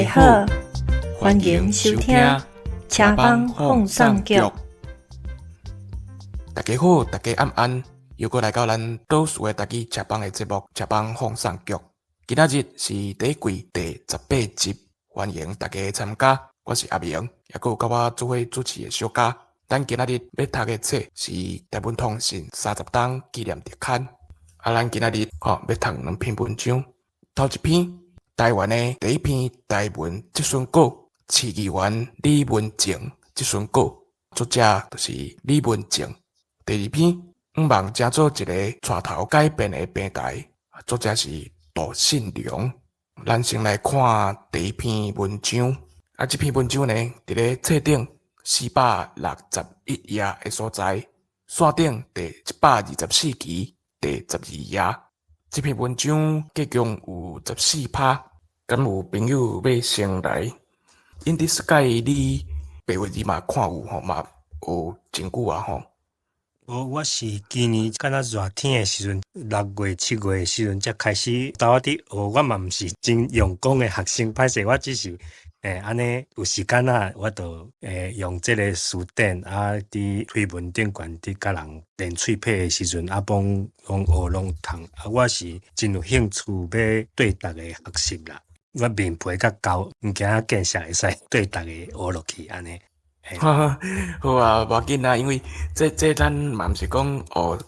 家好，歡迎收聽車房放送局。大家好，大家晚安，又閣來到咱倒數的台語車房的節目《車房放送局》。今仔日是第一季第18集，歡迎大家參加。我是阿明，猶閣有佮我做伙主持的小嘉。咱今仔日欲讀的冊是《台文通信30冬紀念特刊》。啊，咱今仔日吼欲讀兩篇文章，頭一篇，台灣的第一篇台文質詢稿，市議員李文靜質詢稿，作者就是李文靜。第二篇，向望成做一個帶頭改變的平台，作者是杜信良。咱先來看第一篇文章，啊，這篇文章呢，佇咧冊頂461頁的所在，線頂第124期第12頁。這篇文章計共有14拍，敢有朋友欲先來？因佇 Sky 你白話字嘛看有吼，嘛學真久啊吼。我是今年敢若熱天的時陣，6月、7月的時陣才開始兜仔佇學，我嘛毋是真用功的學生，歹勢，我只是按呢有時間啊，我就用這个辭典啊，佇推文頂懸佇共人練喙皮的時陣，啊，幫攏學攏通。啊，我是真有興趣欲對逐个學習啦。我面皮較厚，毋驚見識會使對逐个學落去按呢。好啊，無要緊啊，因為這咱嘛毋是講哦，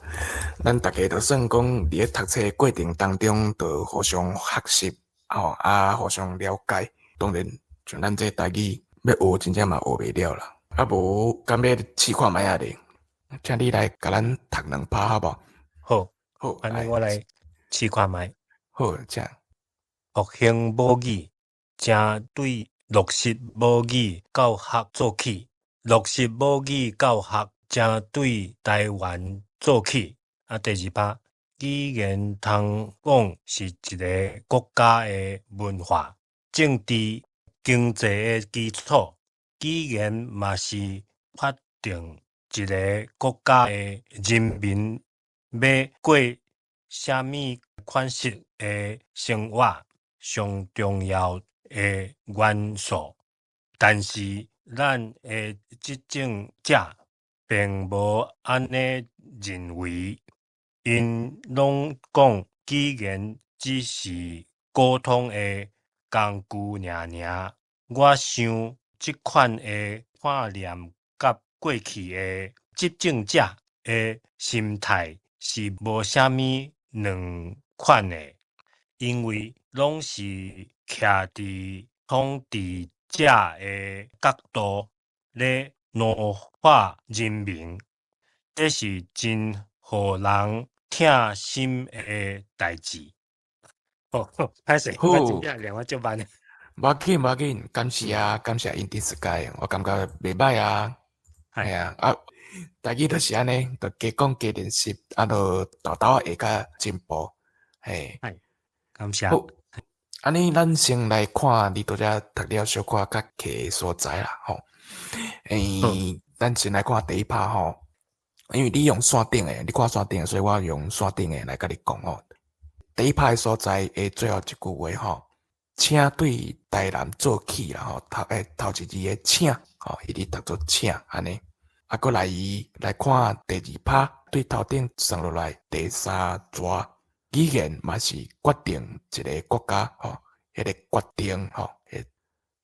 咱逐家都算講佇咧讀冊過程當中，就互相學習，吼啊，互相了解。當然，像咱這台語欲學，真正嘛學袂了啦。啊，無敢欲試看覓仔咧？請你來共咱讀兩拍好無？好，好，按呢我來試看覓。好，請。復興母語，正對落實母語教學做起。落實母語教學，正對台灣做起。啊，第二拍，語言通講是一个國家的文化、政治、經濟的基礎。語言嘛是決定一个國家的人民欲過啥物款式的生活上重要的元素。但是，咱的執政者並無按呢認為，𪜶攏講語言只是溝通的工具爾爾。我想，這款的看念佮過去的執政者的心態是無啥物兩款的，因為攏是徛佇統治者的角度咧奴化人民，這是真予人疼心的代誌。好，歹勢，我真正念我足慢。無要緊，無要緊，感謝啊，感謝因佇世界，我感覺袂歹啊。係啊，啊，台語就是按呢，就加講加練習，啊，就沓沓仔會較進步。嘿，係，感謝。好，按呢，咱先來看你拄才讀了小可較卡的所在啦，吼。咱先來看第一拍吼，因為你用線頂的，你看線頂的，所以我用線頂的來共你講吼。第一拍的所在的最後一句話吼，請對台南做起啦吼，頭一字的請吼，彼字讀做請按呢。啊，閣來伊來看第二拍，對頭頂算落來第三逝，語言嘛是決定一个國家吼，彼个決定吼，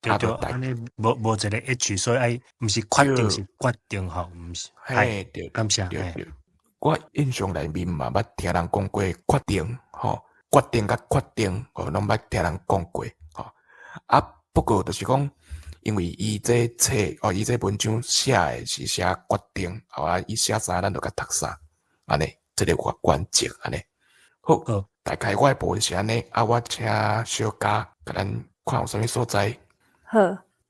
對對，按呢無一个 H，所以愛毋是決定是決定吼，毋是。嘿，對，感謝。對對。我印象內面嘛捌聽人講過決定吼，決定佮決定吼，攏捌聽人講過吼。啊，不過就是講，因為伊這冊哦，伊這文章寫的是寫決定，吼啊，伊寫啥咱就共讀啥，按呢，這个原則按呢。好，大概我的部分是按呢，啊，我請小嘉共咱看有啥物所在。好，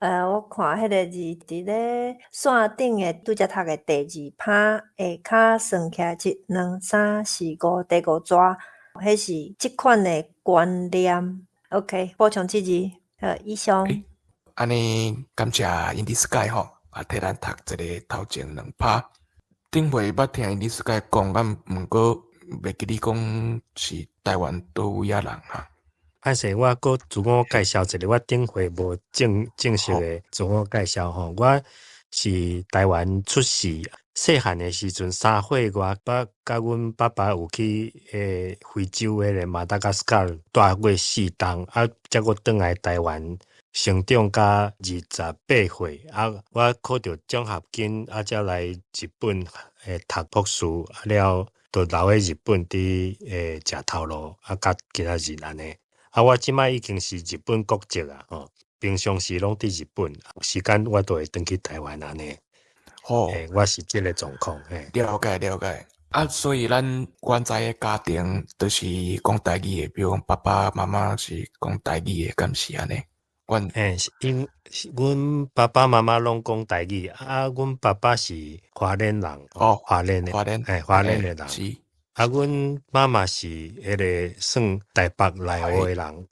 我看彼个字佇咧線頂的拄才讀的第二拍，下跤算起來一、兩、三、四、五，第五逝，彼是這款的觀念。OK，補充這字，好，以上。按呢，感謝因佇 Sky 吼，啊，替咱讀這个頭前兩拍。頂回捌聽𪜶 Sky 講，咱毋過袂記你講是台灣佗位仔人哈。歹勢，我閣自我介紹一下，我頂回無正式的自我介紹吼，我是台灣出世，細漢的時陣3歲外，我佮阮爸爸有去非洲彼个馬達加斯加蹛過4冬，啊，才閣轉來台灣成長甲28歲，啊，我考著獎學金，啊，才來日本讀博士，啊了，就留佇日本佇食頭路，啊，到今仔日按呢。啊，我這擺已經是日本國籍啊，吼，平常時攏佇日本，有時間我都會轉去台灣按呢。我是這个狀況，嘿。了解了解。啊，所以咱原在的家庭都是講台語的，比如講爸爸媽媽是講台語的，敢是按呢？阮嘿，是因阮爸爸媽媽攏講台語，啊，阮爸爸是花蓮人，花蓮的，花蓮，嘿，花蓮的人。啊，阮媽媽是彼个算台北內湖的人。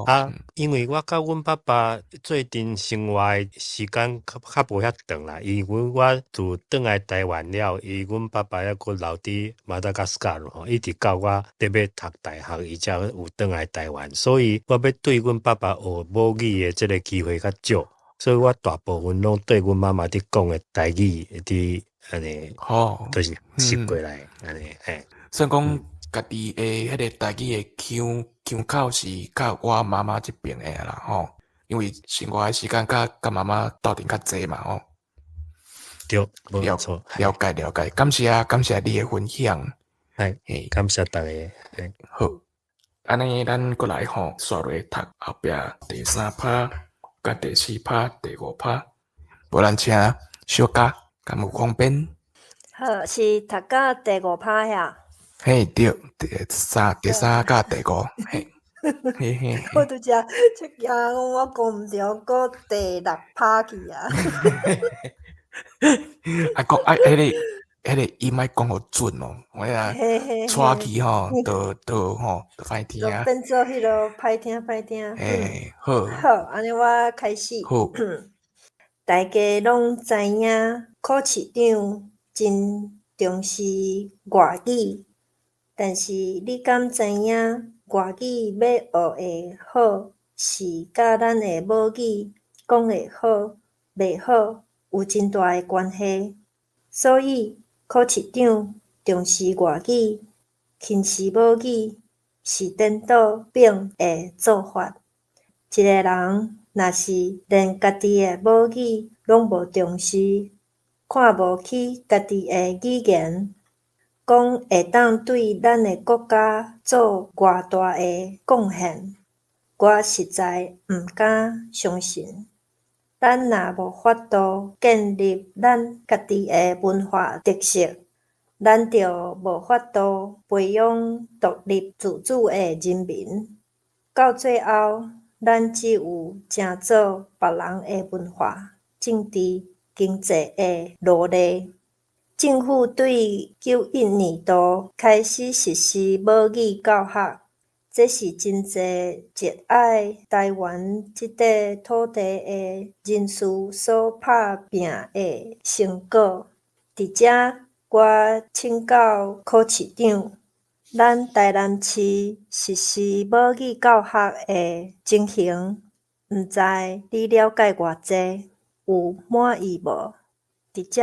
啊，因為我佮阮爸爸做陣生活的時間較較無遐長啦，因為我自轉來台灣了，伊阮爸爸猶閣留佇馬達加斯加吼，一直到我欲讀大學，伊才有轉來台灣，所以我欲對阮爸爸學母語的這个機會較少，所以我大部分攏對阮媽媽佇講的台語佇按呢，就是習過來按呢，嘿。算講家己的彼个台語的腔口是較我媽媽這邊的啦吼，因為生活的時間佮媽媽鬥陣較濟嘛吼。對，無錯。了解了解，感謝感謝你的分享。嘿，感謝大家。好，按呢咱閣來吼，紲落讀後壁第三拍、佮第四拍、第五拍。無咱請小嘉，敢有方便？好，是讀到第五拍遐。嘿，對，第三佮第五，嘿，嘿嘿。我拄才出驚講我講毋著，閣第六拍去啊。啊，講啊，彼个音愛講予準哦，我若錯去吼，就吼，就歹聽。就變做彼落歹聽歹聽。嘿，好。好，按呢我開始。好。大家攏知影，柯市長真重視外語，但是你敢知影，外語欲學會好，是佮咱的母語講會好袂好有真大的關係。所以柯市長重視外語，輕視母語，是顛倒反的做法。一个人若是連家己的母語攏無重視，看無起家己的語言，講會當對咱的國家做偌大的貢獻，我實在毋敢相信。咱若無法度建立咱家己的文化特色，咱就無法度培養獨立自主的人民。到最後，咱只有成做別人的文化、政治、經濟的奴隸。政府對91年度開始實施母語教學，這是真濟熱愛台灣這塊土地的人士所拍拚的成果。佇遮，我請教柯市長，咱台南市實施母語教學的情形，毋知你了解偌濟，有滿意無？佇遮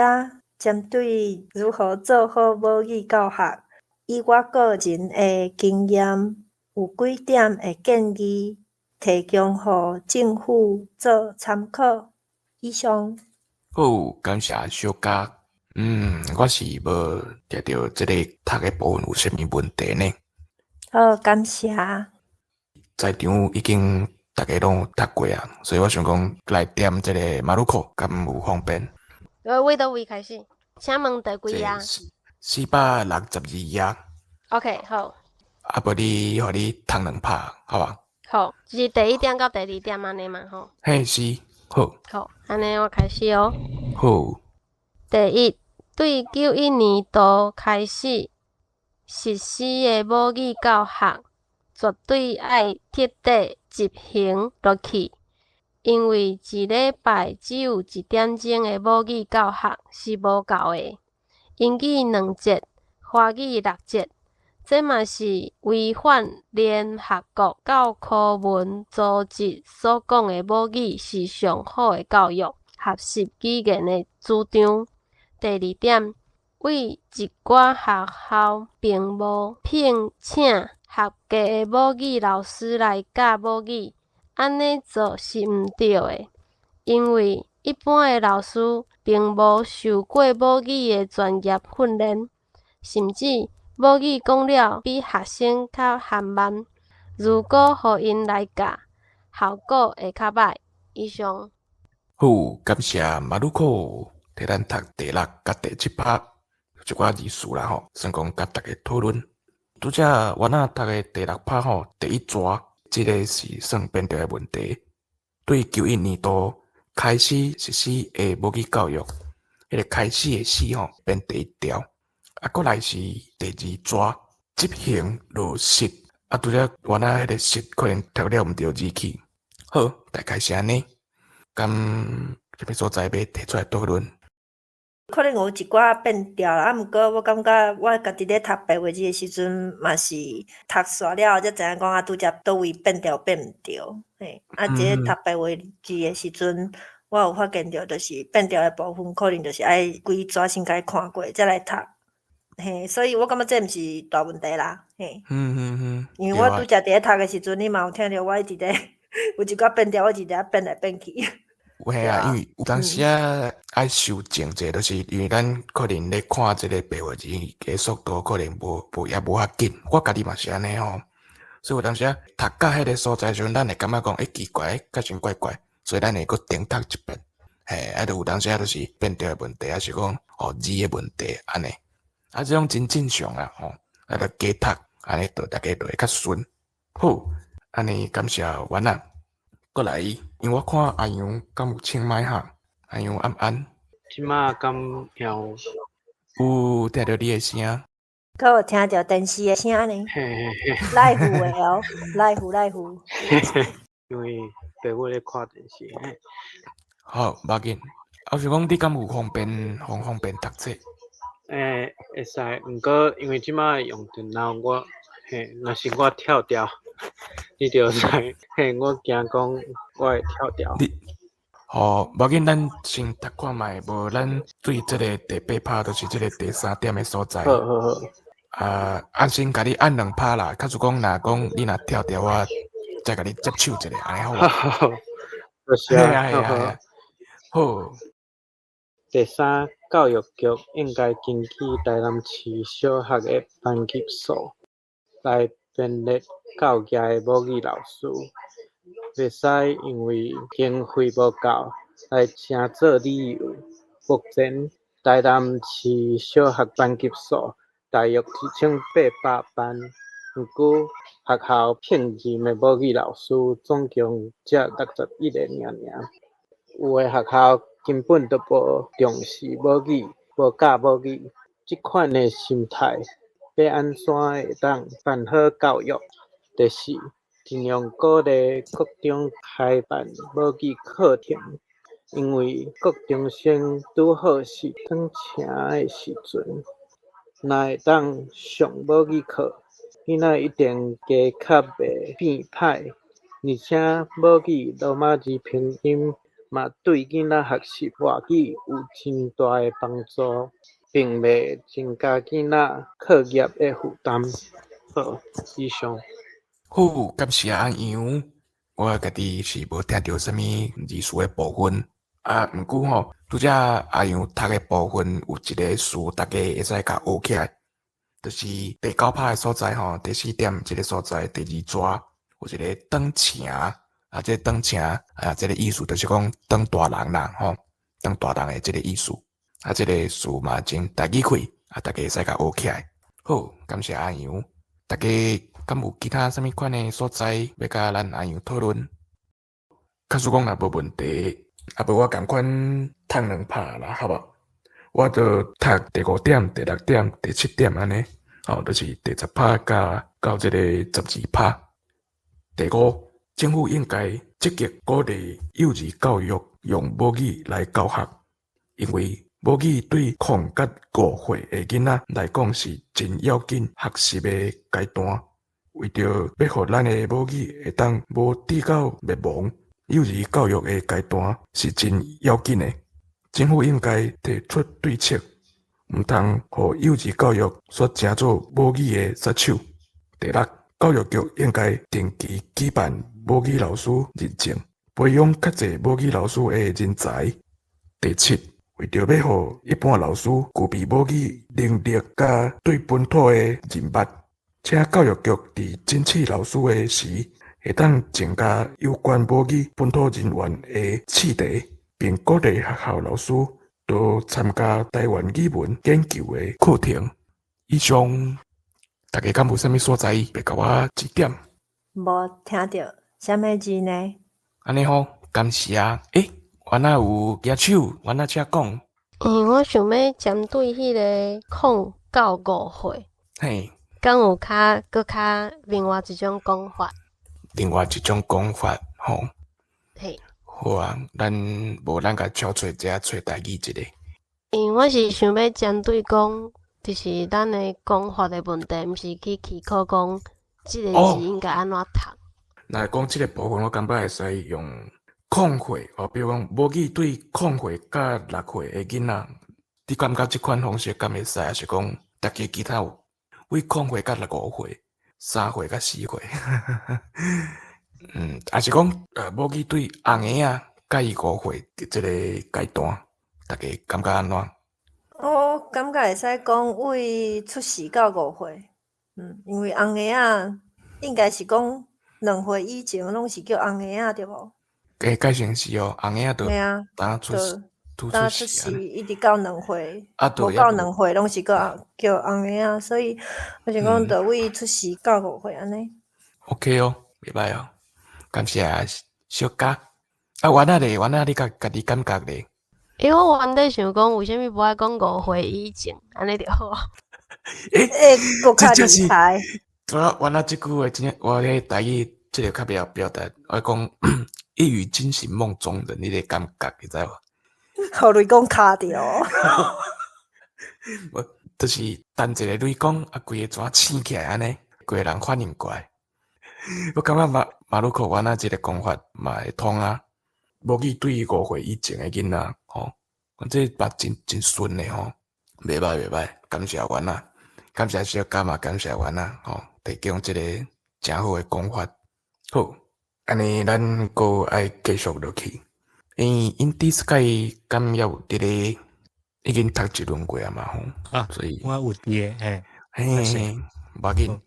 針對如何做好母語教學，以我個人的經驗，有幾點的建議，提供予政府做參考。以上。好，感謝小嘉。我是無聽著這個讀的部分有啥物問題呢？好，感謝。在場已經逐家攏有讀過啊，所以我想講來點這個馬魯克，敢有方便？佗佗位開始？請問第幾頁？462頁。 OK，好。啊，無你，予你讀兩拍，好無？好，就是第一點到第二點按呢嘛，吼。嘿，是，好。好，按呢我開始哦。好。第一，對91年度開始實施的母語教學，絕對愛徹底執行落去，因為一禮拜只有一點鐘的母語教學是無夠的。英語兩節，華語六節，這嘛是違反聯合國教科文組織所講的母語是上好的教育學習語言的主張。第二點，對一寡學校並無聘請合格的母語老師來教母語，按呢做是毋對的，因為一般的老師並無受過母語的專業訓練，甚至母語講了比學生較緩慢。如果予𪜶來教，效果會較䆀。以上。好，感謝馬魯克替咱讀第六佮第七拍一寡字詞啦吼，算講佮大家討論。拄才我若讀的第六拍吼，第一逝，這个是算變調的問題。對91年度開始實施的母語教育，彼個開始的始吼變第一條。啊，閣來是第二逝執行落實。啊，拄才原來彼個實可能讀了毋著字去。好，大概是按呢。敢啥物所在欲提出來討論？可能有一寡變調啦，啊，毋過我感覺我家己咧讀白話字的時陣，嘛是讀煞了後才知影講啊，拄才佗位變調變毋著，嘿，啊，這個讀白話字的時陣，我有發現著，就是變調的部分，可能就是愛規紙先共伊看過，才來讀，嘿，所以我感覺這毋是大問題啦，嘿。因為我拄才佇咧讀的時陣，你嘛有聽著我一直咧有一寡變調，我一直佇遐變來變去。有影啊，因為有當時啊愛修正者，就是因為咱可能咧看這個白話字的速度可能無無也無遐緊，我家己嘛是按呢吼，所以有當時啊讀到彼個所在時陣，咱會感覺講，欸，奇怪，較像怪怪，所以咱會閣重讀一遍，嘿，啊，就有當時啊就是變調的問題，抑是講哦字的問題按呢，啊，這種真正常啊吼，啊，就加讀，按呢就大家就會較順。好，按呢感謝婉仔。閣來，因為我看阿楊敢有清麥哈？阿楊暗安。這馬敢聽有？有聽著你的聲。閣有聽著電視的聲呢。嘿嘿嘿。 live 的哦，live live。因為爸母咧看電視。好，無要緊。啊，想講你敢有方便，方方便讀冊？欸，會使，毋過因為這馬用電腦，我嘿，若是我跳掉，你就知，嘿，我驚講我會跳掉。你，好，無要緊，咱先讀看覓，無咱對這个第八拍，就是這个第三點的所在。好好好。啊，啊，先共你按兩拍啦，假使講若講你若跳掉，我再共你接手一下，按呢好無？好，多謝。嘿啊，嘿啊，好。第三，教育局應該根據臺南市小學的班級數來編列夠額的母語老師，袂使因為經費無夠來成做理由。目前臺南市小學班級數大約1800班，毋過學校聘任的母語老師總共才61个爾爾，有的學校根本就無重視母語，無教母語，這款的心態欲按怎會當辦好教育？第四，盡量鼓勵國中開辦母語課程，因為國中生拄好是轉成的時陣，若會當上母語課，囡仔一定加較袂變歹，而且母語羅馬字拼音嘛對囡仔學習外語有真大的幫助，並袂增加囡仔課業的負擔。好，以上。好，感謝阿楊。我家己是無聽著啥物字詞的部分，啊，毋過吼，拄才阿楊讀的部分有一个詞，大家會使共學起來，就是第九拍的所在吼，第四點這个所在，第二逝有一个轉成，啊，這個轉成啊，這个意思就是講轉大人啦，吼，轉大人的這个意思，啊，這个詞嘛真台語氣，啊，大家會使共學起來。好，感謝阿楊，大家敢有其他啥物款的所在欲佮咱阿楊討論？假使講若無問題，啊無我仝款讀兩拍啦，好無？我就讀第五點、第六點、第七點按呢，吼，就是第十拍佮到這个12拍。第五，政府應該積極鼓勵幼兒教育用母語來教學，因為母語對空佮五歲的囡仔來講是真要緊學習的階段。為著欲予咱的母語會當無致到滅亡，幼兒教育的階段是真要緊的。政府應該提出對策，毋通予幼兒教育煞成做母語的殺手。第六，教育局應該定期舉辦母語老師認證，培養較濟母語老師的人才。第七，為著欲予一般老師具備母語能力佮對本土的認捌，請教育局佇甄試老師的時，會當增加有關母語本土人員的試題，並鼓勵學校老師多參加台灣語文研究的課程。以上，大家敢有啥物所在欲共我指點？無聽著啥物字呢？按呢好，感謝。欸，原來有舉手，原來請講。嗯，我想欲針對彼个0到5歲，敢有較閣較另外一種講法？另外一種講法，吼。嘿。好啊，咱無咱共超揣這揣台語一下。因為我是想欲針對講，就是咱的講法的問題，毋是去起考講這个字應該按怎讀。若講這个部分，我感覺會使用空歲哦，比如講母語對0歲佮6歲的囡仔，你感覺這款方式敢會使？抑是講大家其他有為0歲佮6、5歲、3歲佮4歲？嗯，抑是講母語對紅嬰仔佮伊五歲這个階段，大家感覺按怎？我感覺會使講為出世到五歲，因為紅嬰仔應該是講2歲以前攏是叫紅嬰仔對無？欸，改成是哦，紅嬰仔就當出拄當出世一直到兩歲，無到兩歲攏是閣叫紅嬰仔，所以我想講，就為出世到五歲按呢。 OK 哦，袂䆀哦，感謝小嘉。啊，原來咧，原來你家家己感覺咧？因為我原底想講，為啥物無愛講五歲以前，按呢就好。欸，欸，閣較厲害。我原來這句話真正，我咧台語這个較袂曉表達，我講一語驚醒夢中人，彼个感覺你知無？予雷公卡著。無，就是等一个雷公，啊，規个怎醒起來按呢，規个人反應過來。我感覺馬馬路口原來這个講法嘛會通啊。母語對五歲以前的囡仔，吼，這嘛真真順的吼，袂䆀袂䆀，感謝阮啊，感謝小嘉嘛，感謝阮啊，吼，提供這个誠好的講法。好，按呢咱閣愛繼續落去。因因迪斯蓋敢猶有佇咧已經讀一輪過啊嘛吼，啊，所以我有佇咧，嘿，嘿，無要緊。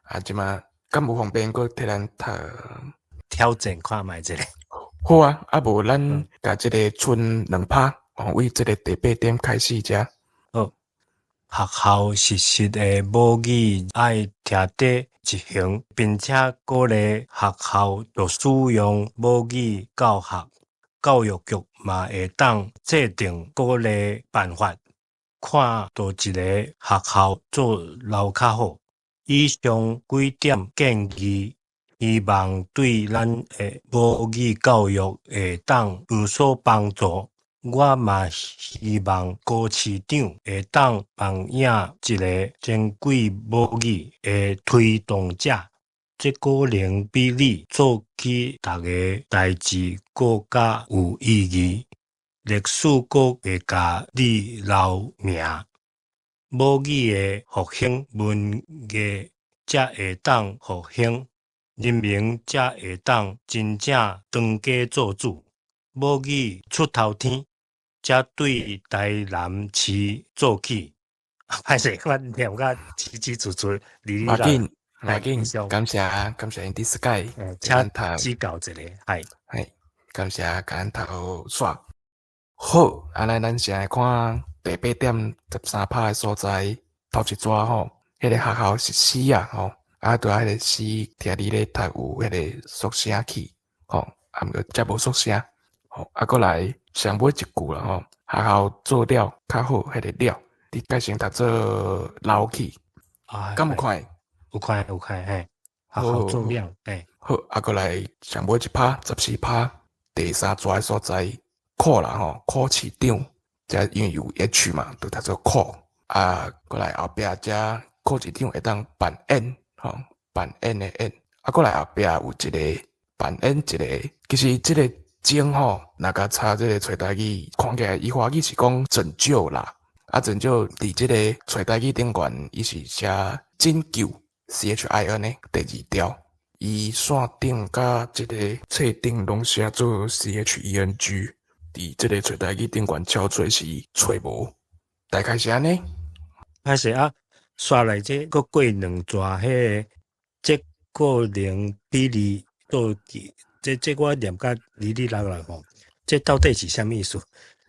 啊，這馬敢有方便閣替咱讀挑戰看覓一下。好啊，啊無咱共這个剩兩拍，哦，為這个第八點開始遮。好，學校實施的母語愛徹底執行，並且鼓勵學校就使用母語教學。教育局嘛會當制定鼓勵辦法，看佗一个學校做流較好。以上幾點建議，希望對咱的母語教育會當有所幫助。我嘛希望高市長會當扮演一个珍貴母語的推動者，這可能比你做起逐个代誌閣較有意義。歷史閣會共你留名。母語的復興，文藝才會當復興，人民才會當真正當家做主。母語出頭天，才對台南市做起。歹勢，我念甲起起出出，哩哩無緊，無緊，感謝感謝因 Sky，請指教一下，係係，感謝共咱讀煞。好，按呢咱先來看第八點十三拍的所在，頭一逝吼，彼个學校實施啊吼，啊，拄仔彼个詩聽你咧讀有彼个縮聲器，吼，啊，毋過才無縮聲，吼，啊，閣來上尾一句啦吼，學校做了較好，彼个了，你改成讀做留去，敢有看？有看有看嘿，學校做了，嘿，好，啊，閣來上尾一拍14拍，第三逝的所在，苦啦吼，苦市長，遮因為有 H 嘛，就讀做可。啊，過來後壁遮考試場會當扮演，吼，扮演的演。啊，過來後壁有一個扮演一個，其實這個拯吼，若共查這個揣台語，看起來伊華語是講拯救啦。啊，拯救佇這個揣台語頂懸，伊是寫拯救 CHIN 的第二條。伊線頂佮這個冊頂攏寫做 CHENG，佇這個揣台語頂懸敲做是揣無，大概是按呢。歹勢啊，煞來這閣過兩逝彼个，這可能比你做這這我念甲哩哩啦啦吼，這到底是啥物意思？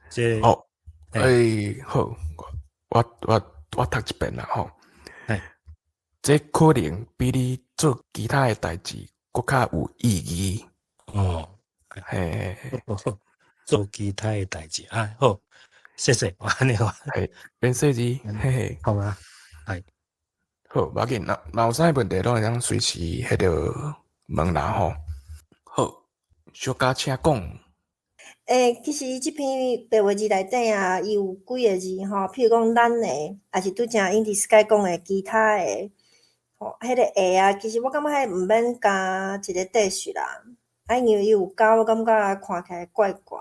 這哦，欸，好，我讀一遍啦吼。嘿，這可能比你做其他的代誌閣較有意義。哦，嘿，做其他的代誌啊，好，謝謝，我按呢話，嘿，免細膩，嘿嘿，好啊，係，好，無要緊，若若有啥問題，攏會當隨時彼著問啦吼。好，小嘉請講。欸，其實這篇白話字內底啊，伊有幾个字吼，譬如講咱的，抑是拄才 Indy Sky 講的其他的，吼，彼个的啊，其實我感覺彼毋免加一個底序啦，啊，因為伊有加，我感覺看起來怪怪。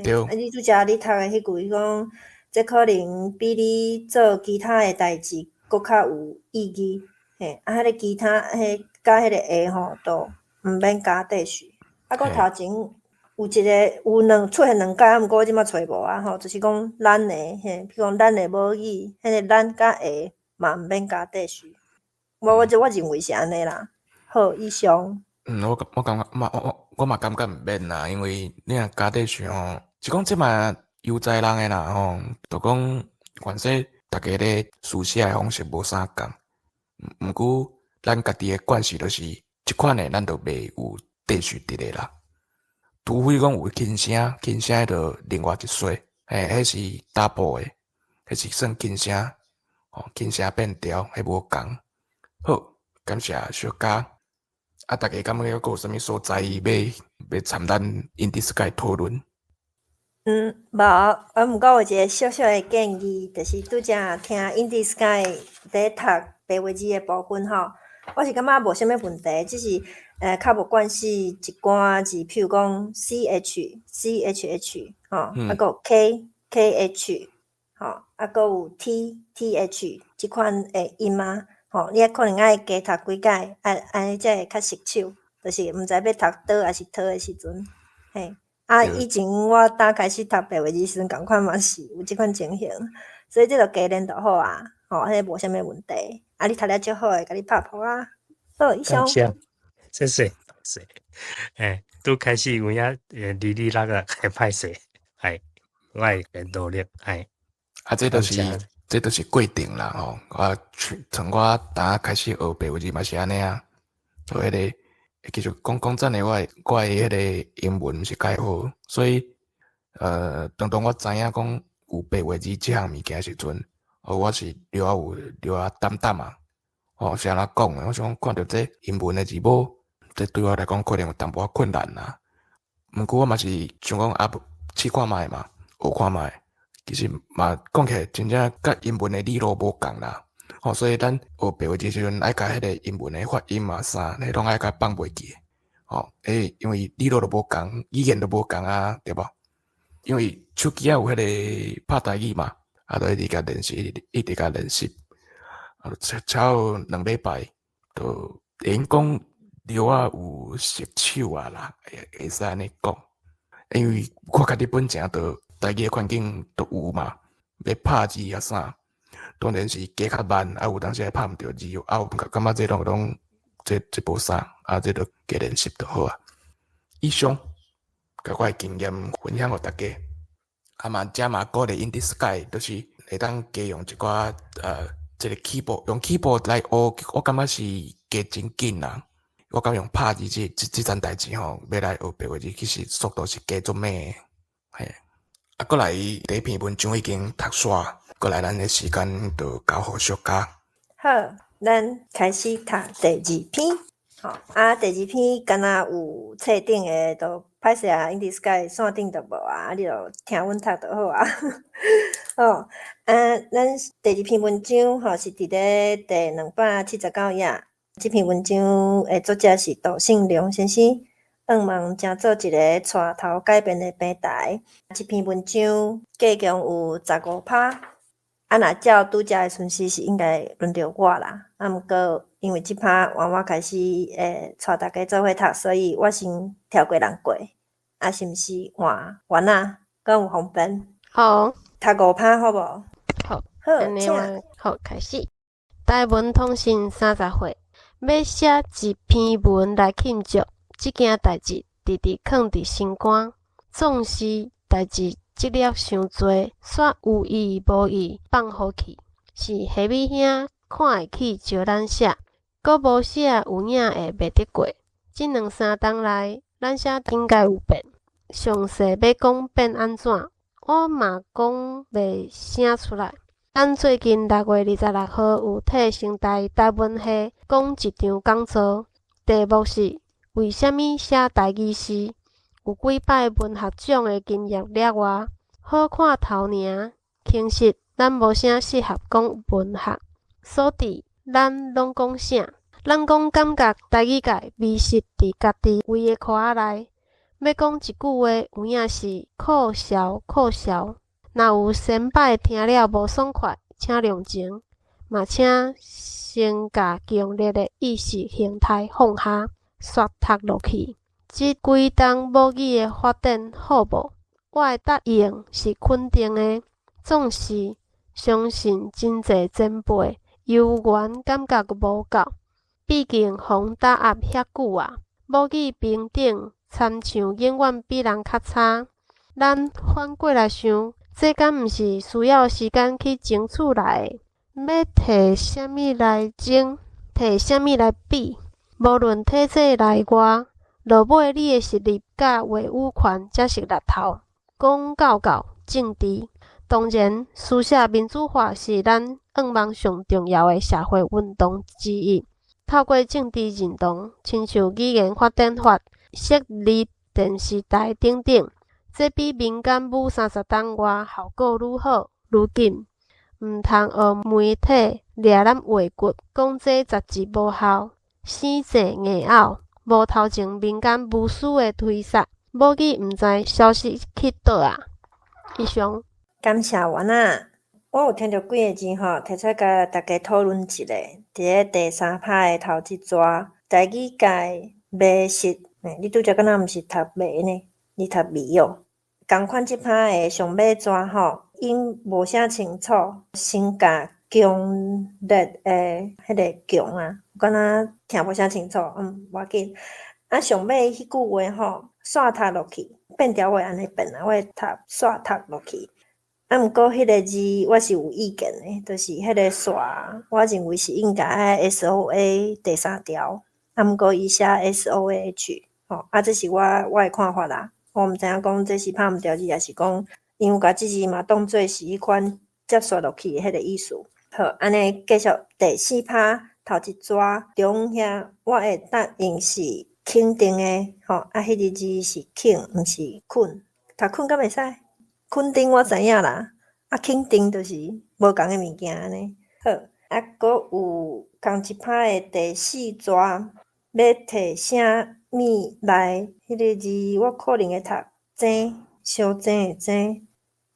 對。啊，你拄才你讀的彼句，伊講，這可能比你做其他的代誌閣較有意義。嘿，啊，彼个其他，彼佮彼個的吼，都毋免加底序。啊，閣頭前有一个有兩出現兩擺，毋過我這擺揣無啊吼，就是講咱的嘿，譬如講咱的母語，彼个咱佮的嘛毋免加底序。我認為是按呢啦。好，以上。嗯，我感覺嘛，我嘛感覺毋免啦，因為你若加底序吼，是講這嘛悠哉人的啦吼，就講原說逐家咧書寫的方式無相仝，毋過咱家己的慣勢就是這款的，咱就袂有底序佇咧啦。除非講有輕聲，輕聲就另外一說，嘿，彼是 double 的，彼是算輕聲，吼，輕聲變調，彼無仝。好，感謝小嘉。啊，大家感覺閣有啥物所在欲參咱 Indy Sky 討論？嗯，無，啊，毋過有一個小小的建議，就是拄才聽 Indy Sky 佇讀白話字的部分吼，我是感覺無啥物問題，只是較無慣勢一寡字，譬如講 CH、CHH 吼，啊，閣有 K、KH 吼，啊，閣有 T、TH 這款的音啊，吼，你可能愛加讀幾擺，按按呢才會較熟手，就是毋知欲讀佗抑是佗的時陣，嘿。啊，以前我剛開始讀白話字時陣，仝款嘛是有這款情形，所以這就加練就好啊，吼，彼個無啥物問題。啊，你讀了足好的，共你拍噗仔。好，以上。感謝，謝謝，謝。欸，拄開始有影哩哩啦啦會歹勢，係，我會努力，係。啊，這就是過程啦，吼。我從我當開始學白話字嘛是按呢啊，做彼个。其實講講真的，我的彼个英文毋是介好，所以當我知影講有白話字這項物件時陣，我是略仔有略仔膽膽啊，哦，是按怎講的？我想講看著這英文的字母，這對我來講可能有淡薄仔困難啦。毋過我嘛是想講啊，試看覓嘛，學看覓。其實嘛講起來，真正佮英文的理路無仝啦。吼，所以咱學白話字時陣，愛共彼个英文的發音啊啥，彼攏愛共放袂記。吼，欸，因為理路都無仝，語言都無仝啊，對無？因為手機仔有彼个拍台語嘛，啊，就一直共練習，一直共練習，啊，超2禮拜，就會用講略仔有熟手啊啦，會使按呢講。因為我家己本前就台語的環境都有嘛，欲拍字啊啥，當然是加較慢，啊有當時會拍毋著字，啊有感覺這攏這無啥，啊這就加練習就好啊。以上，共我的經驗分享予大家。啊嘛，遮嘛鼓勵 Indy Sky，就是會當加用一寡這个 keyboard，用 keyboard 來學，我感覺是加真緊啦。我感覺用拍字這層代誌吼，欲來學白話字，其實速度是加足猛的。嘿，啊，過來第一篇文章已經讀煞，過來咱的時間就交予小嘉。好，咱開始讀第二篇。吼，啊，第二篇敢若有冊頂的，就拍歹勢啊，English 界線頂就無啊，你就聽阮讀就好啊。好，啊，咱第二篇文章吼是佇咧第279頁。這篇文章的作者是杜勝良先生，向望成做一个帶頭改變的平台。這篇文章計共有15拍。啊，若照拄才的順序是應該輪著我啦。啊，毋過因為這拍換我開始會帶大家做伙讀，所以我先跳過人過。啊，是毋是換阮仔？敢有方便？好。讀五拍好無？好。好，請。好，開始。台文通信30歲，欲寫一篇文來慶祝這件代誌，直直囥佇心肝。總是代誌積了傷濟，煞有意無意放予去。是蝦米兄看會起招咱寫，閣無寫有影會袂得過。這兩三冬來，咱寫應該有變。詳細欲講變按怎，我嘛講袂啥出來。咱最近6月26號有替成大台文系講一場講座，題目是為啥物寫台語詩？有幾擺文學獎的經驗了外，好看頭爾。其實咱無啥適合講文學，所以咱攏講啥？咱講感覺台語界迷失佇家己圍的箍仔內。欲講一句話，有影是可笑可笑。若有先輩聽了無爽快，請諒情，嘛請先共強烈的意識形態放下，煞讀落去。這幾冬母語的發展好無？我的答應是肯定的。總是相信真濟前輩猶原感覺無夠，畢竟予人打壓遐久矣。母語平等參像永遠比人較差。咱反過來想，這敢毋是需要時間去爭取來的？欲提啥物來爭？提啥物來比？無論體制內外，落尾你的實力佮話語權才是力頭。講到到政治，當然，書寫民主化是咱向望上重要的社會運動之一。透過政治認同，親像語言發展法、設立電視台等等，這比民間舞30冬外效果愈好愈緊。毋通予媒體掠咱話骨，講這雜誌無效，死跈硬拗，無頭前民間無私的推捒，母語毋知消失去佗矣。以上。感謝阮仔，我有聽著幾个字吼，提出來共大家討論一下。佇咧第三拍的頭一逝，台語界迷失，你拄則敢若毋是讀迷呢？你讀迷哦。仝款這拍的上尾逝吼，𪜶無寫清楚，先共強烈的彼个強啊，敢若聽無啥清楚，無要緊。啊，上尾彼句話吼，煞讀落去，變調我會按呢變啊，我會讀煞讀落去。啊，毋過彼个字我是有意見的，就是彼个煞，我認為是應該愛 S O A 第三調，啊，毋過伊寫 S O A H，吼，啊，這是我的看法啦。我毋知影講這是拍毋著字，抑是講𪜶有共這字嘛當做是彼款接煞落去的彼个意思。好，按呢繼續第四拍頭一逝中遐，我的答應是肯定的，吼，啊，彼个字是肯，毋是困，讀困敢會使？肯定我知影啦，啊，肯定就是無仝的物件按呢。好，啊，閣有仝一拍的第四逝，欲提啥物來？彼个字我可能會讀爭，相爭的爭。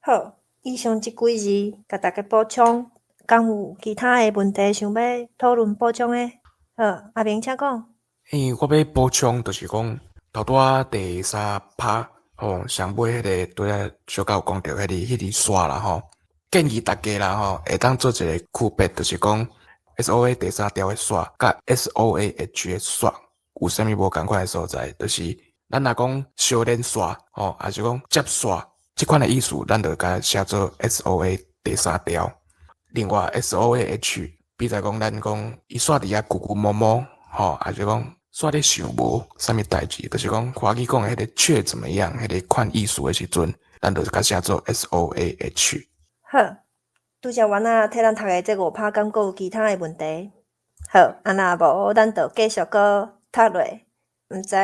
好，以上這幾字，共大家補充，敢有其他的問題想欲討論補充的？好，阿明請講。欸，我欲補充，就是講頭拄仔第三拍吼，上尾彼个拄仔小可有講著彼个煞啦吼，建議大家啦吼，會當做一個區別，就是講 S O A 第三調的煞，佮 S O A H 的煞有啥物無仝款的所在？就是咱若講相連煞吼，抑是講接煞，這款的意思，咱就共寫做 S O A 第三調。另外 S O A H，比如講咱講伊煞佇遐龜龜毛毛吼，抑是講煞咧想無啥物代誌，就是講華語講的彼个卻怎麼樣，彼个款意思的時陣，咱就共寫做 S O A H。好，拄則阮仔替咱讀的這五拍，敢閣有其他的問題？好，啊若無，咱就繼續閣讀落。毋知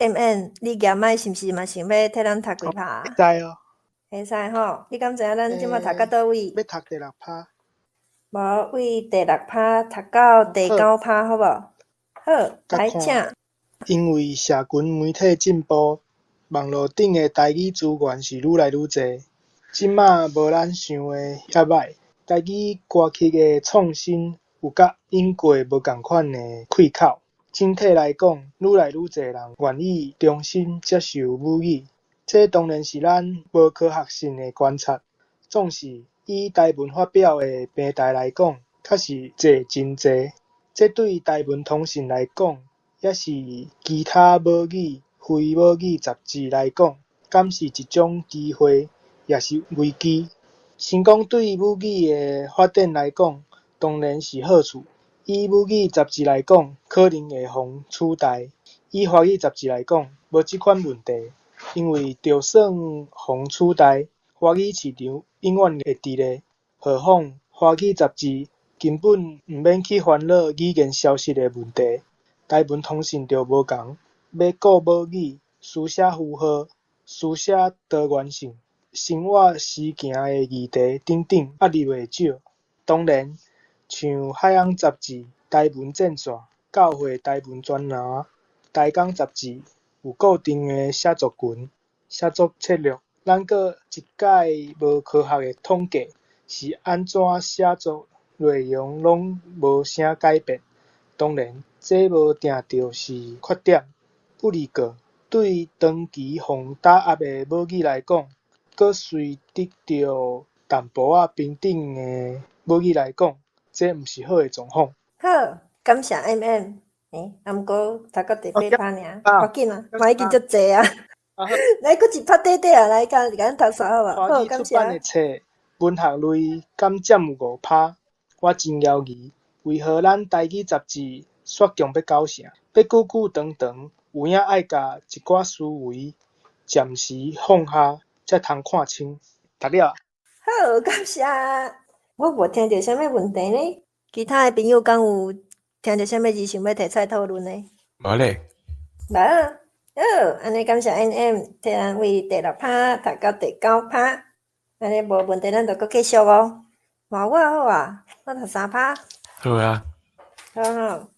M N，你舉麥是毋是嘛想欲替咱讀幾拍？會使哦。會使吼，你敢知影咱這馬讀到佗位？欲讀第六拍。無，對第六拍讀到第九拍，好無？好，來請。因為社群媒體進步，網路頂的台語資源是愈來愈濟。這馬無咱想的遐䆀。台語歌曲的創新有佮引過無仝款的氣口。整體來講，愈來愈濟人願意重新接受母語，這當然是咱無科學性的觀察。總是以台文發表的平台來講，確實濟真濟。這對台文通訊來講，抑是其他母語、非母語雜誌來講，敢是一種機會，抑是危機？先講對母語的發展來講，當然是好處。以母語雜誌來講，可能會予取代；以華語雜誌來講，無這款問題，因為就算予取代，華語市場永遠會佇咧。何況華語雜誌根本毋免去煩惱語言消失的問題。台文通訊就無仝，欲顧母語、書寫符號、書寫多元性、生活時行的議題等等，壓力袂少。當然，像海翁雜誌、台文戰線、教會台文專欄、台港雜誌，有固定的寫作群、寫作策略。咱閣一概無科學的統計，是按怎寫作內容攏無啥改變。當然，這無定著是缺點。不過，對長期予打壓的母語來講，閣隨得著淡薄仔平等的母語來講，這毋是好的狀況。好，感謝 M M。欸，啊，毋過讀到第八拍爾，無緊啊，嘛已經足濟啊。來，閣一拍短短啊，來，共咱讀煞好無？好，感謝。出版的冊，文學類敢佔有5%？我真猶疑，為何咱台語雜誌煞強欲九成？欲久久長長，有影愛共一寡思維暫時放下，才通看清。讀了。好，感謝。我無聽著啥物問題呢？其他的朋友敢有聽著啥物字想欲提出來討論的？無咧。無。好，按呢感謝 N M 替咱對第六拍讀到第九拍，按呢無問題，咱就閣繼續哦。換我好啊，我讀三拍。好啊。好好。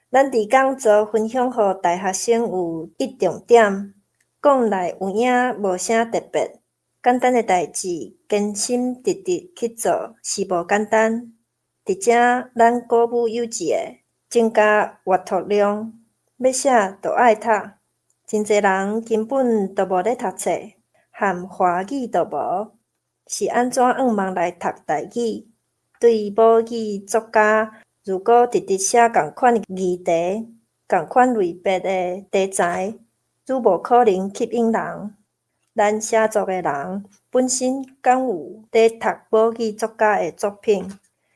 咱佇講座分享予大學生有一重點，講來有影無啥特別，簡單的代誌，堅心直直去做是無簡單。佇遮咱鼓舞有志的，增加閱讀量，欲寫就愛讀。真濟人根本都無咧讀冊，含華語都無，是按怎向望來讀台語？對母語作家，如果直直寫仝款議題、仝款類別的題材，愈無可能吸引人。咱寫作的人本身敢有咧讀母語作家的作品，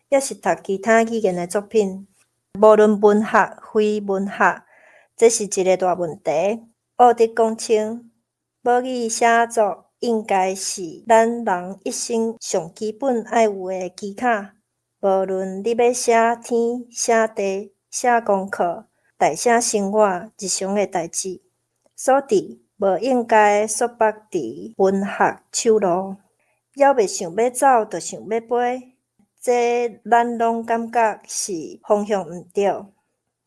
抑是讀其他語言的作品？無論文學、非文學，這是一个大問題。奧德講清，母語寫作應該是咱人一生上基本愛有的技巧。無論你欲寫天、寫地、寫功課、代寫生活日常的代誌，所以無應該束縛佇文學手路。猶未想欲走，就想欲飛，這咱攏感覺是方向毋對。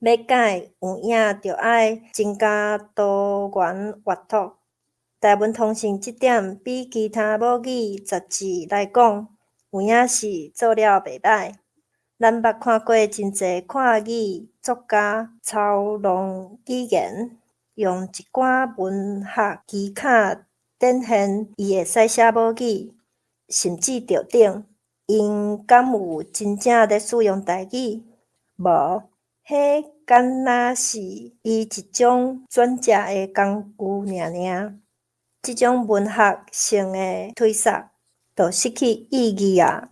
欲改有影，著愛增加多元閱讀。台文通訊這點比其他母語雜誌來講，有影是做了袂䆀。咱捌看過真濟漢語作家操弄語言，用一寡文學技巧展現伊會使寫母語，甚至著等，𪜶敢有真正咧使用台語？無，彼敢若是伊一種轉折的工具爾爾。這種文學性的推捒，就失去意義矣。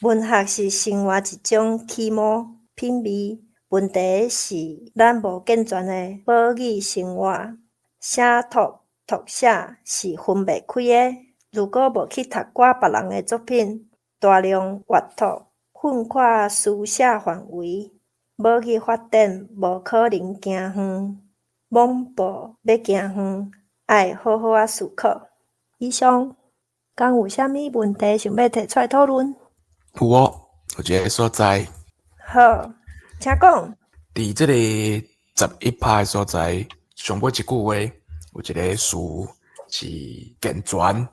文學是生活一種啟蒙品味，問題是咱無健全的母語生活，寫讀讀寫是分袂開的。如果無去讀寡別人的作品，大量閱讀，擴寬書寫範圍，母語發展無可能行遠。猛步欲行遠，愛好好仔思考。以上，敢有啥物問題想欲提出來討論？有哦，有一个所在。好，請講。佇這個11拍的所在，上尾一句話有一个詞是健全，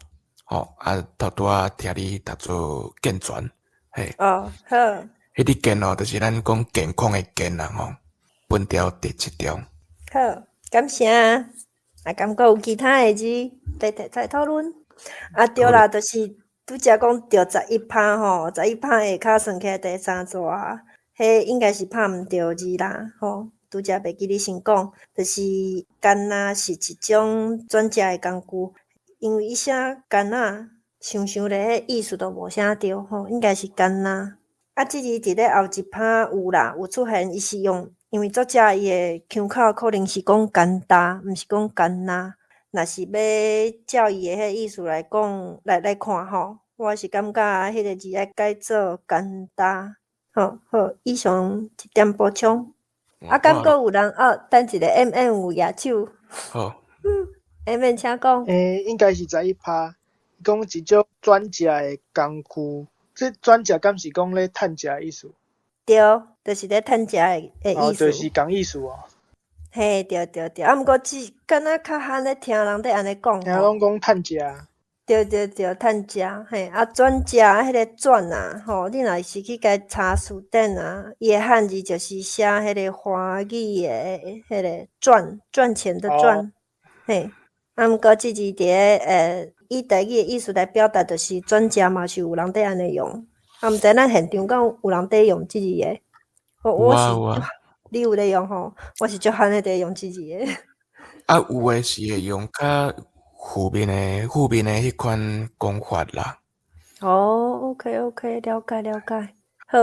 吼啊，頭拄仔聽你讀做健全，嘿。哦，好。彼個健哦，就是咱講健康的健啦吼，本條第七條。好，感謝。啊，敢閣有其他的字欲提出來討論？啊，對啦，就是拄才講著十一拍吼，十一拍下跤算起來第三逝，彼應該是拍毋著字啦，吼。拄才袂記你先講，就是干焦是一種轉食的工具，因為伊寫干仔，想想咧，彼意思都無啥對吼，應該是干焦。啊，這字佇咧後一拍有啦，有出現，伊是用，因為作者伊的腔口可能是講簡單，毋是講干焦。若是欲照伊的彼个意思來講，來看吼，我是感覺彼个字愛改做簡單。好，好，以上一點補充。啊，敢閣有人哦？等一下，M M 有舉手。好。 M M 請講。欸，應該是11拍，講一種轉食的工具。這轉食敢是講咧趁食的意思？對，就是咧趁食的意思。哦，就是仝意思哦。嘿，對對對，啊，毋過只敢若較罕咧聽人咧按呢講。聽攏講趁食。對對對，趁食嘿，啊，轉食彼个轉啊，吼，你若是去共查詞典啊，伊的漢字就是寫彼个華語的彼个賺，賺錢的賺，嘿，啊，毋過這字佇咧以台語的意思來表達，就是轉食嘛是有人佇按呢用，啊，毋知咱現場敢有人佇用這字的？我是，你有咧用吼？我是足罕咧佇用這字的。啊，有的是會用較負面的彼款講法啦。哦，OK OK，了解了解。好，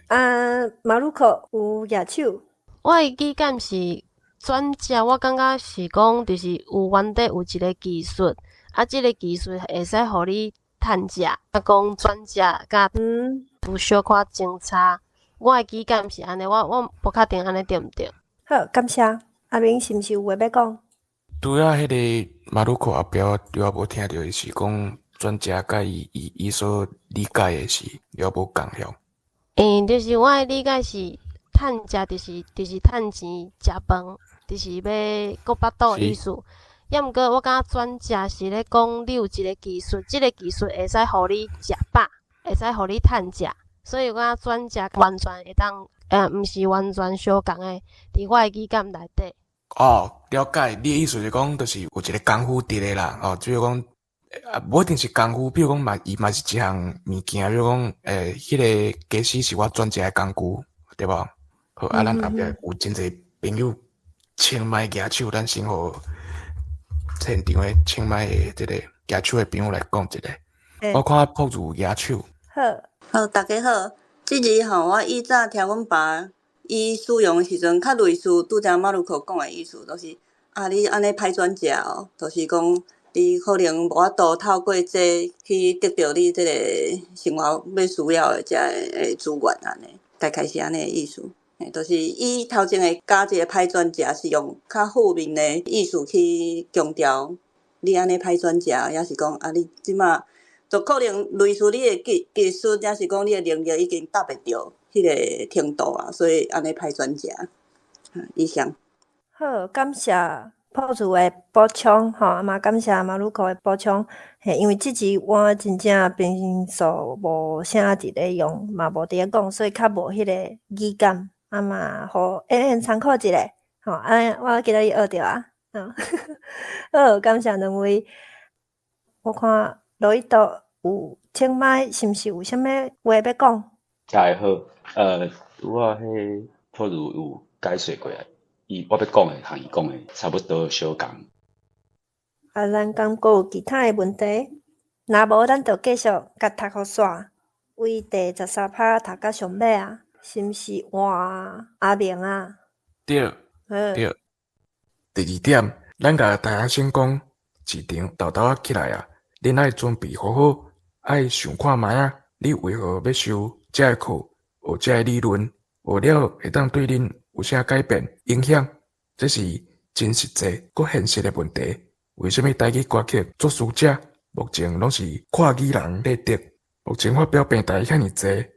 啊，馬魯克有舉手。我的語感是轉食，我感覺是講，就是有原底有一个技術，啊，這个技術會使予你趁食，啊，講轉食佮有小可相差。我的語感是按呢，我無確定按呢對毋對。好，感謝。阿明是毋是有話欲講？拄仔彼个馬魯克後壁，拄仔無聽著伊是講轉食佮伊所理解的是了無仝曉。欸，就是我的理解是，趁食就是趁錢食飯，就是欲顧腹肚的意思。抑毋過我感覺轉食是咧講你有一个技術，這个技術會使予你食飽，會使予你趁食，所以我感覺轉食完全會當，毋是完全相仝的，佇我的語感內底。哦，了解，你的意思是講，就是有一个功夫佇咧啦，哦，比如講，啊，無一定是功夫，比如講嘛，伊嘛是一項物件，比如講，彼个家私是我轉食的工具，對無？好，啊，咱後壁有真濟朋友清邁舉手，咱先予現場的清邁的這个舉手的朋友來講一下。我看朴主舉手。好，好，大家好。這字吼，我以早聽阮爸伊使用的時陣，較類似拄才馬魯克講的意思，就是啊，你按呢歹轉食哦，就是講你可能無法度透過這去得著你這個生活欲需要的這个資源按呢，大概是按呢的意思。就是伊頭前會加一个歹轉食，是用較負面的意思去強調你按呢歹轉食，抑是講啊，你這馬就可能類似你的技術，抑是講你的能力已經達袂著彼个程度啊，所以按呢歹轉食。以上。好，感謝朴主的補充，吼，啊嘛感謝馬魯克的補充。嘿，因為這字我真正平時無啥佇咧用，嘛無佇咧講，所以較無彼個語感。啊嘛，予演員參考一下，吼，啊，我今仔日學著啊，好，感謝兩位。我看羅伊多有清邁，是毋是有啥物話欲講？大家好，拄仔彼朴如有解說過啊，伊我欲講的和伊講的差不多相仝。啊，咱敢閣有其他的問題？若無，咱就繼續共讀予煞，為第13拍讀到上尾啊，是毋是換阿明啊？對，對。第二點，咱共大家先講，市場沓沓仔起來啊，恁愛準備好好，愛想看覓仔，你為何欲修這个課，學這个理論，學了會當對恁有啥改變、影響？這是真實際閣現實的問題。為啥物台語歌曲作詞者目前攏是跨語人咧得？目前發表平台遐爾濟，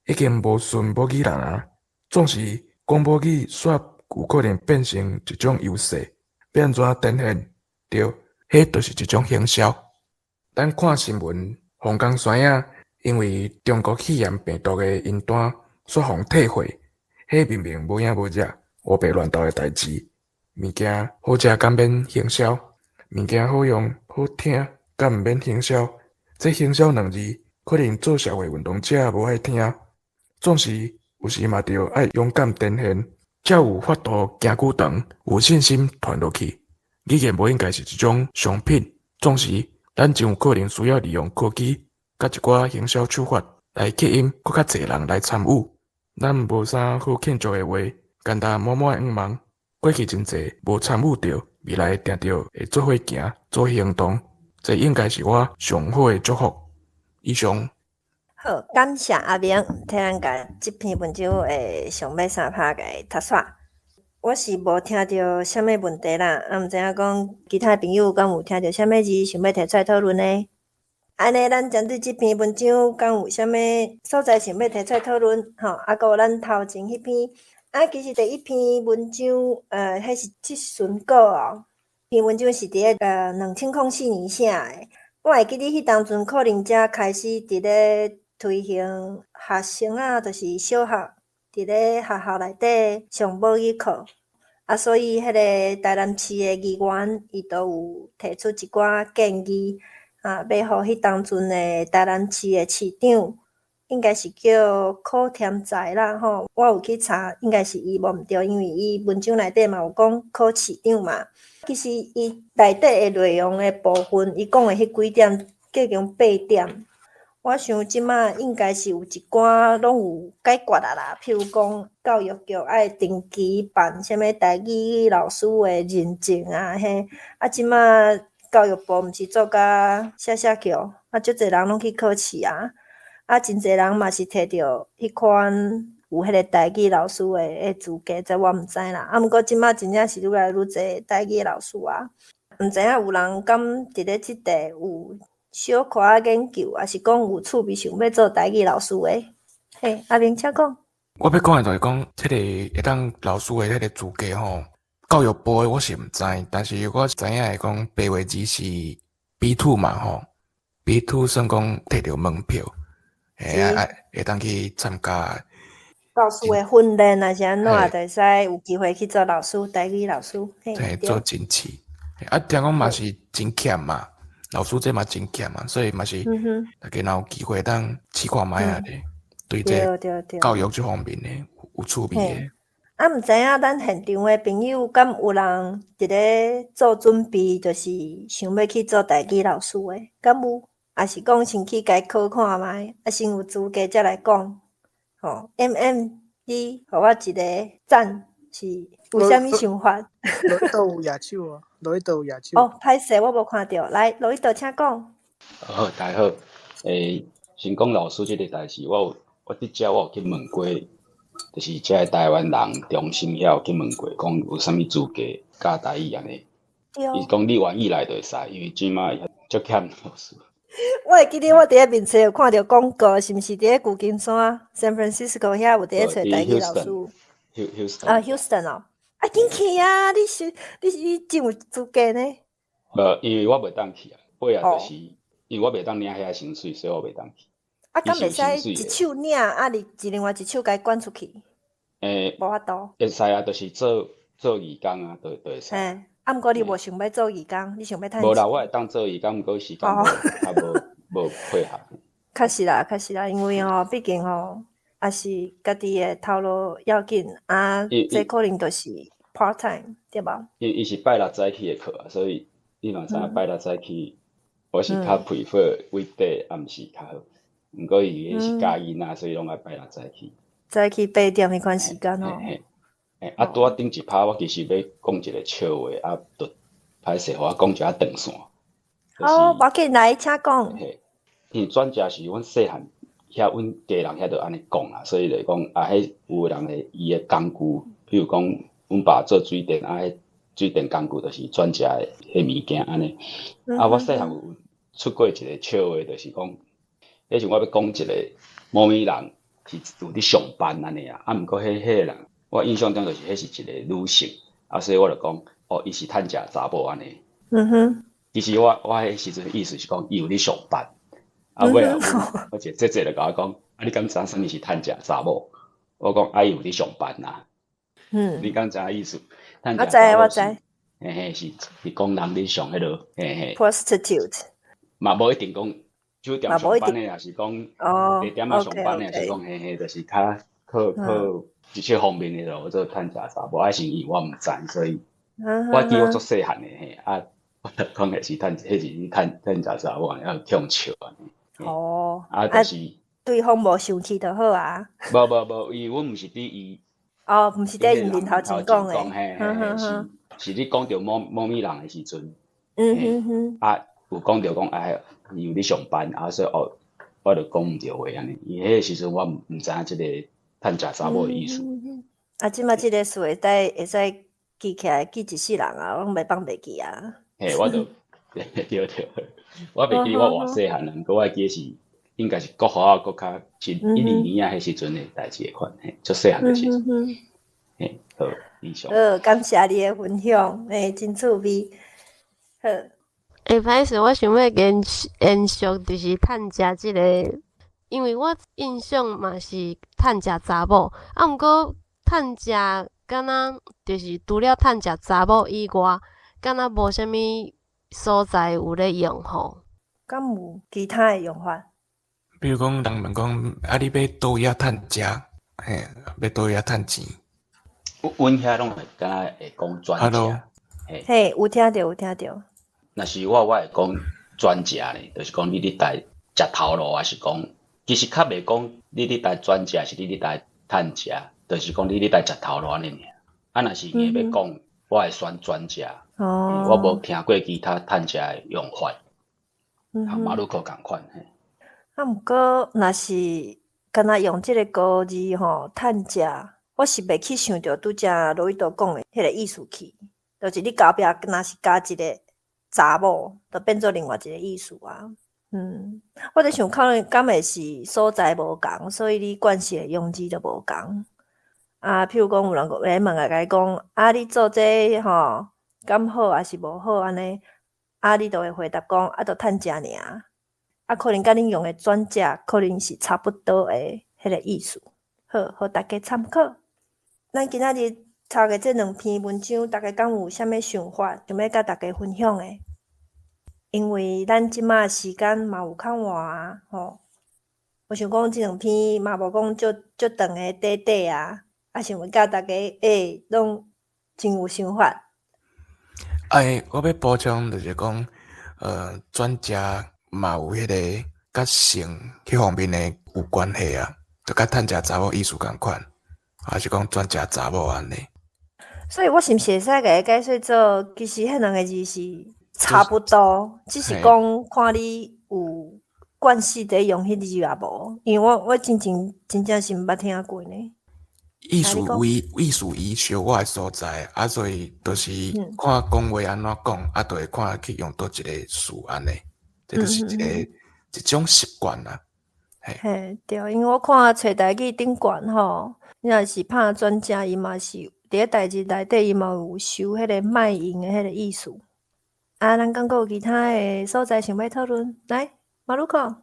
已經無順母語人啊。總是講母語，煞有可能變成一種優勢，欲按怎展現？對，彼就是一種行銷。咱看新聞，黃岡山仔因為中國肺炎病毒的名單，煞予退貨，彼明明無影無跡、烏白亂鬥的代誌。物件好食敢免行銷，物件好用好聽敢毋免行銷。這行銷兩字，可能做社會運動者無愛聽。總是有時嘛著愛勇敢展現，才有法度行久長，有信心傳落去。語言無應該是一種商品，總是咱真有可能需要利用科技，佮一寡行銷手法來吸引閣較濟人來參與。咱無啥好慶祝的話，簡單滿滿的願望。過去真濟無參與著，未來定著會做伙行，做行動，這應該是我上好的祝福。以上。好，感謝阿明，替咱共這篇文章的上尾三拍共讀煞。我是無聽著啥物問題啦，啊，毋知影講其他朋友敢有聽著啥物字想欲提出來討論呢？按呢，咱針對這篇文章敢有啥物所在想欲提出來討論？吼，啊，閣有咱頭前彼篇。啊，其實第一篇文章，彼是質詢稿哦。篇文章是佇咧2004年寫的。我會記得彼當陣可能才開始佇咧推行學生啊，就是小學佇咧學校內底上母語課。啊，所以彼個台南市的議員，伊都有提出一寡建議，啊，欲予彼當陣的台南市的市長，應該是叫柯添財啦，吼，我有去查，應該是伊無毋對，因為伊文章內底嘛有講柯市長嘛。其實伊內底的內容的部分，伊講的彼幾點，計共八點。我想這馬應該是有一寡攏有解決啊啦，譬如講教育局愛定期辦啥物台語老師的認證啊，彼啊這馬教育部毋是做甲寫寫叫，啊足濟人攏去考試啊。啊，真濟人嘛是摕著彼款有彼個台語老師的資格，這我毋知啦。啊，毋過這馬真正是愈來愈濟台語老師啊，毋知影有人敢佇咧這塊有小可仔研究，抑是講有趣味想欲做台語老師的？嘿，阿明請講。我欲講的就是講，這個會當老師的彼個資格吼，教育部的我是毋知，但是我知影的講白話字是 B2 嘛吼，B2 算講摕著門票。會啊，會當去參加老師的訓練，抑是按怎，就會使有機會去做老師，台語老師。嘿，做真試。啊，聽講嘛是真欠嘛，老師這嘛真欠嘛，所以嘛是大家若有機會當試看覓啊咧，對這教育這方面的有趣味的。啊，毋知影咱現場的朋友敢有人佇咧做準備，就是想欲去做台語老師的，敢有？抑是講先去共考看覓，啊，先有資格才來講。吼，M M，你予我一個讚，是有啥物想法？羅伊道有舉手哦，羅伊道有舉手。哦，歹勢，我無看著。來，羅伊道，請講。好，大家好。先講老師這個代誌，我有我佇遮我有去問過，就是遮的台灣人中心遐有去問過，講有啥物資格教台語按呢？伊講你願意來就會使，因為這馬足欠老師。我會記得我佇咧面冊有看著廣告，是毋是佇咧舊金山 San Francisco 遐有佇咧揣台語老師？啊，Houston 哦，啊，緊去啊！你是你是你真有資格呢？無，因為我袂當去啊，尾仔就是因為我袂當領遐薪水，所以我袂當去。啊，敢袂使一手領，啊，你另外一手共伊捐出去？無法度。會使啊，就是做做義工啊，就會使。啊，毋過你無想欲做義工，你想欲趁錢？無啦，我會當做義工，毋過時間無，較無無配合。確實啦，確實啦，因為吼，畢竟吼，也是家己的頭路要緊啊，這可能就是 part time 對無？伊是拜六早起的課啊，所以你嘛知影拜六早起，我是較 prefer weekday 暗時較好。毋過伊彼是教囡仔，所以攏愛拜六早起。早起8點彼款時間哦。啊，拄仔頂一趴，我其實欲講一個笑話，啊，就歹勢，予我講一下斷線。好，無要緊，來，請講。嘿，因為轉食是阮細漢，遐阮家人遐就按呢講啦，所以就講啊，彼有的人的伊的工具，比如講，阮爸做水電，啊，彼水電工具就是轉食的彼物件按呢。啊，我細漢有出過一個笑話，就是講，彼時我欲講一個某物人是有佇上班按呢啊，啊，毋過彼彼個人，我印象中就是彼是一個女性，啊，所以我就講，哦，伊是趁食查某按呢。其實我彼時陣意思是講，伊有佇上班。啊，尾仔我一個姐姐就共我講，啊，你敢知影啥物是趁食查某？我講，啊，伊有佇上班啊。你敢知影意思？趁我知我知。嘿嘿，是講人佇上彼落，嘿嘿。 Prostitute。嘛無一定講酒店上班的，抑是講地點仔上班的，抑是講嘿嘿，就是較靠靠這些方面的咯，做趁食查某，啊是因為我毋知，所以我記我足細漢的嘿，啊，我就講的是趁，彼是趁食查某，啊予笑按呢。哦。啊，就是對方無生氣就好啊。無無無，因為阮毋是佇伊。哦，毋是佇伊面頭前講的。嘿嘿嘿，是你講著某某物人的時陣。啊，有講著講哎，伊有咧上班，啊，所以哦，我就講毋著話按呢。因為彼個時陣我毋知影這個趁食查某的意思。啊，這擺這個事會使記起來，記一世人啊，攏袂放袂記啊。嘿，我就對對，我袂記我偌細漢啦，毋過我會記是應該是國小閣較是一二年仔彼時陣的代誌的款，嘿，足細漢的時陣。嘿，好，以上。好，感謝你的分享，欸，真趣味。好。欸，歹勢，我想欲延續，就是趁食這个，因為我印象嘛是趁食查某，啊，毋過趁食敢若就是除了趁食查某以外，敢若無啥物所在有咧用吼。敢有其他的用法？比如講，人問講，啊，你欲佗位仔趁食？嘿，欲佗位仔趁錢？阮遐攏會敢若會講轉食。嘿，嘿，有聽著，有聽著。若是我會講轉食咧，就是講你佇台食頭路，抑是講其實較袂講你佇台轉食，是你佇台趁食，就是講你佇台食頭路按呢爾。啊，若是硬欲講，我會選轉食。哦。我無聽過其他趁食的用法，和馬魯克仝款嘿。啊，毋過若是敢若用這个高字吼，趁食，我是袂去想著拄才羅伊多講的彼个意思去，就是你後壁若是加一个查某，就變做另外一个意思啊。我佇想可能敢會是所在無仝，所以你慣勢的用字就無仝。啊，譬如講有人來問來共伊講，啊，你做這个吼，敢好抑是無好按呢？啊，你就會回答講，啊，就趁食爾。啊，可能佮恁用的轉食，可能是差不多的彼个意思。好，予大家參考。咱今仔日讀的這兩篇文章，大家敢有啥物想法，想欲佮大家分享的？因為咱這馬時間嘛有較晚啊，吼。我想講這兩篇嘛無講足足長的短短啊，啊，想欲佮大家欸，攏真有想法。哎，我欲補充就是講，轉食嘛有彼个佮性彼方面的有關係啊，就佮趁食查某意思仝款，抑是講轉食查某按呢。所以我是毋是會使共伊解釋做，其實彼兩个字是差不多，只是講看你有慣勢佇用彼字抑無。因為我真正真正是毋捌聽過呢。意思為意思伊小可的所在，啊，所以就是看講話按怎講，啊，就會看去用佗一个詞按呢，這就是一個一種習慣啦。嘿，對，因為我看揣台語頂懸吼，你若是拍轉食，伊嘛是佇咧台字內底，伊嘛有收彼个賣淫的彼个意思。啊，咱敢閣有其他的所在想欲討論？來，馬魯克。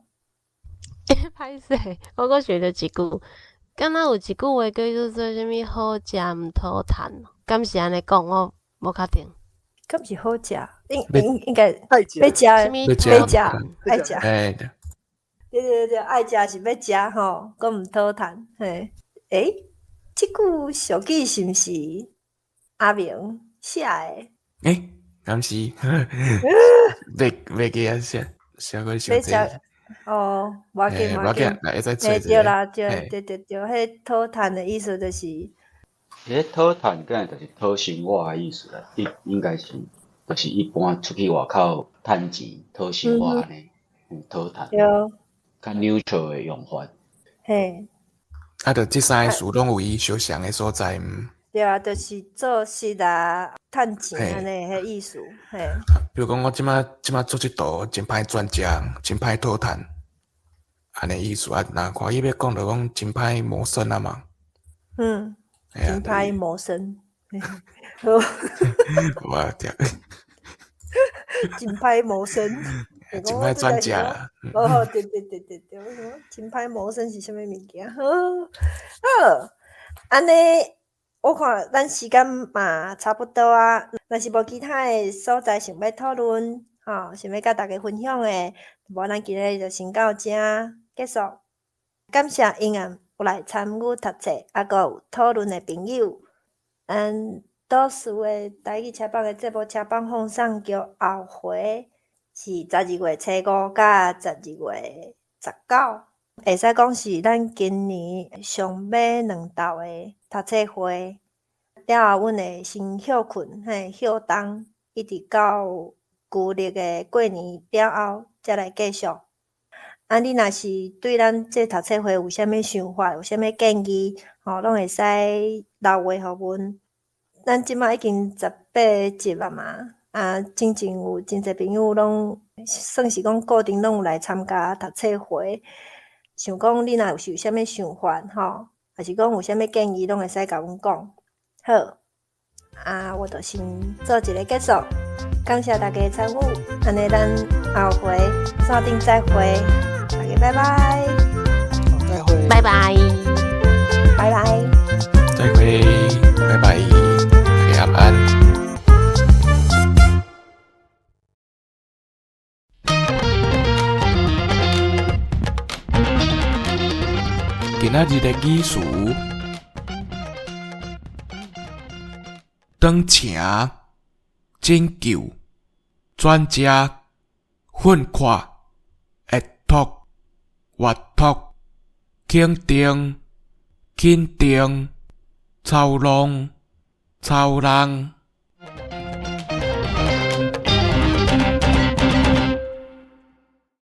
歹勢，我閣想著一句，敢若有一句話叫做做啥物好食毋討趁，敢是按呢講？我無確定。敢是好食？應該愛食，欲食，欲食，愛食。欸，對對對，愛食是欲食吼，閣毋討趁。嘿，欸，這句俗語是毋是阿明寫的？欸，敢是？袂記啊，寫過傷濟。哦，無要緊，無要緊，來，會使揣嘿，對啦，對對對對，彼討趁的意思就是，彼討趁，敢若就是討生活的意思啦。應應該是，就是一般出去外口趁錢討生活按呢，討趁。對。較 neutral 的用法。嘿。啊，就這三个詞攏有伊相像的所在毋？對啊，就是做事啊，趁錢按呢彼意思，嘿。比如講，我這馬這馬做這道真歹賺食，真歹討趁，按呢意思啊。若看伊欲講就講真歹謀生啊嘛。真歹謀生。好。我聽。真歹謀生。真歹賺食。哦，對對對對對，我想真歹謀生是啥物物件？好，好，按呢。我看咱時間嘛差不多啊，若是無其他的所在想欲討論，吼，想欲佮大家分享的，無咱今日就先到遮結束。感謝永遠有來參與讀冊，猶閣有討論的朋友。咱倒數的台語車房的節目《車房放送局》後回是12月初五佮12月19，會使講是咱今年上尾兩晝的讀冊會。了後，阮會先歇睏，嘿，歇冬，一直到舊曆的過年了後，才來繼續。啊，你若是對咱這讀冊會有啥物想法，有啥物建議，吼，攏會使留話予阮。咱這馬已經18集啊嘛，啊，進前有真濟朋友攏算是講固定攏有來參加讀冊會。想講你若有有啥物想法，吼，抑是講有啥物建議，攏會使共阮講。好，啊，我就先做一个結束，感謝大家參與，按呢咱後回線頂再會，大家拜拜，再會，拜拜，拜拜，再會，拜拜，大家晚安。今仔日的語詞。轉程、拯救、轉食、訓看、會托、活托、肯定、肯定、操弄、操弄。